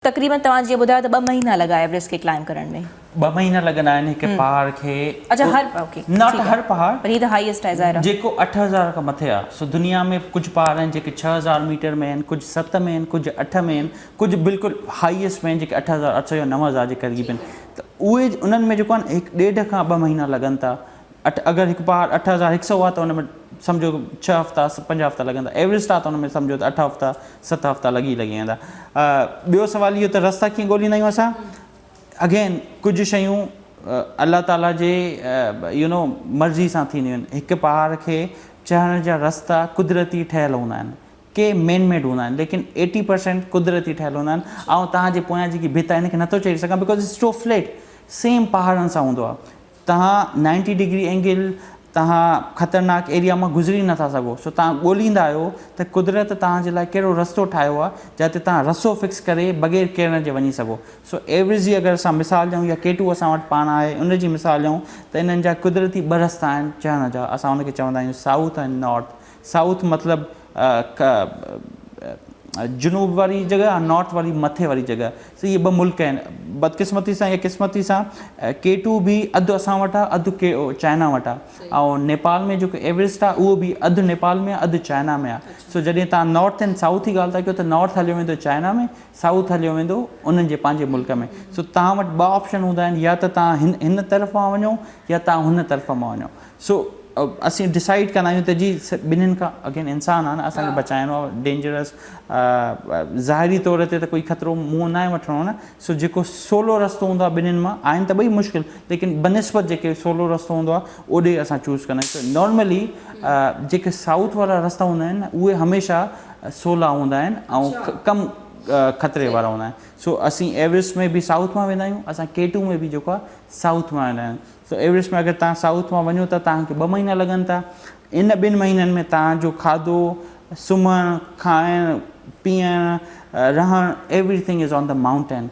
تقريبن توهان جيئن ٻڌايو ته ٻه مهينا لڳا ايورسٽ کي ڪلائمب ڪرڻ ۾. ٻه مهينا لڳندا آهن هڪ پهاڙ کي. اڇا هر اوڪي not هر پهاڙ. پر هي ته هائيسٽ آهي ظاهر آهي. جيڪو 8000 کان مٿي آهي سو دنيا ۾ ڪجهه پهاڙ آهن جيڪي 6000 ميٽر ۾ آهن ڪجهه ست ۾ آهن ڪجهه اٺ ۾ آهن ڪجهه بلڪل هائيسٽ ۾ آهن جيڪي 8800 يا 9000 جي قريب آهن ته اهي انهن ۾ جيڪو آهي هڪ ڏيڍ کان ٻه مهينا لڳن ٿا اٺ اگر هڪ پهاڙ 8100 آهي ته ان ۾ سمجهو ڇهه هفتا پنج هفتا لڳندا ايورسٽ آهي ته ان ۾ سمجهو ته اٺ هفتا ست هفتا لڳي لڳي ويندا. ٻيو سوال اهو ته رستا ڪيئن ڳوليندا آهيون اسان؟ اگين ڪجهه شيون الله تعالي جي يو نو مرضي سان ٿينديون آهن. هڪ پهاڙ کي چڙهڻ جا رستا قدرتي ٺهيل هوندا آهن. ڪي مين ميڊ هوندا آهن ليڪن ايٽي پرسينٽ قدرتي ٺهيل هوندا آهن. آئون توهان جي پويان جيڪي ڀت آهي ان کي نٿو چئي سگهان because it's too flat. Same پهاڙن سان هوندو آهي. توهان نائنٽي ڊگري اينگل توهان خطرناڪ ايريا مان گذري نٿا سگهو سو توهان ڳوليندا آهيو ته قدرت توهان جي لاء ڪهڙو رستو ٺاهيو آهي جاتي توهان رسو فڪس ڪري بغير ڪيرڻ جي وڃي سگهو سو ايوريسٽ جي اگر اسان مثال ڏيون يا ڪي ٽو اسان وٽ پاڻ آهي ان جي مثال ڏيون ته انهن جا قدرتي ٻه رستا آهن چڙهڻ جا اسان ان کي چوندا آهيون سائوٿ ۽ نارٿ سائوٿ مطلب جنوب واري جڳهه ۽ نارٿ واري مٿي واري جڳهه سو اهي ٻه ملڪ آهن بدقسمتي سان يا قسمتي سان ڪي ٽو به اڌ اسان وٽ آهي اڌ ڪي چائنا وٽ آهي ۽ نيپال ۾ جيڪو ايورسٽ آهي اهو به اڌ نيپال ۾ آهي اڌ چائنا ۾ آهي سو جڏهن تان نارٿ ۽ سائوٿ جي ڳالهه ٿا ڪيو ته نارٿ هليو ويندو چائنا ۾ سائوٿ هليو ويندو انهن جي پنهنجي ملڪ ۾ سو تان وٽ ٻه آپشن هوندا آهن يا ته تان هن هن طرف مان وڃو يا تان هن طرف مان وڃو سو اسين ڊسائيڊ ڪندا آهيون ته جي ٻنهين کان اگين انسان آهي نه اسان کي بچائڻو آهي ڊينجرس ظاهري طور تي ته ڪوئي خطرو منهن ناهي وٺڻو نه سو جيڪو سولو رستو هوندو آهي ٻنهين مان آهن ته ٻئي مشڪل ليڪن بنسبت جيڪي سولو رستو هوندو آهي اوڏي اسان چوز ڪندا آهيون سو نارملي جيڪي سائوٿ وارا رستا هوندا آهن اهي هميشه سولا هوندا آهن ۽ ڪم خطري وارا هوندا آهن سو اسين ايورسٽ ۾ به سائوٿ مان ويندا آهيون اسان ڪي ٽو ۾ به جيڪو آهي سائوٿ مان ويندا آهيون سو ايورسٽ ۾ اگر توهان سائوٿ مان وڃو ٿا توهان کي ٻه مهينا لڳن ٿا ان ٻن مهينن ۾ توهان جو کاڌو سمهڻ کائڻ پيئڻ رهڻ everything is on the mountain.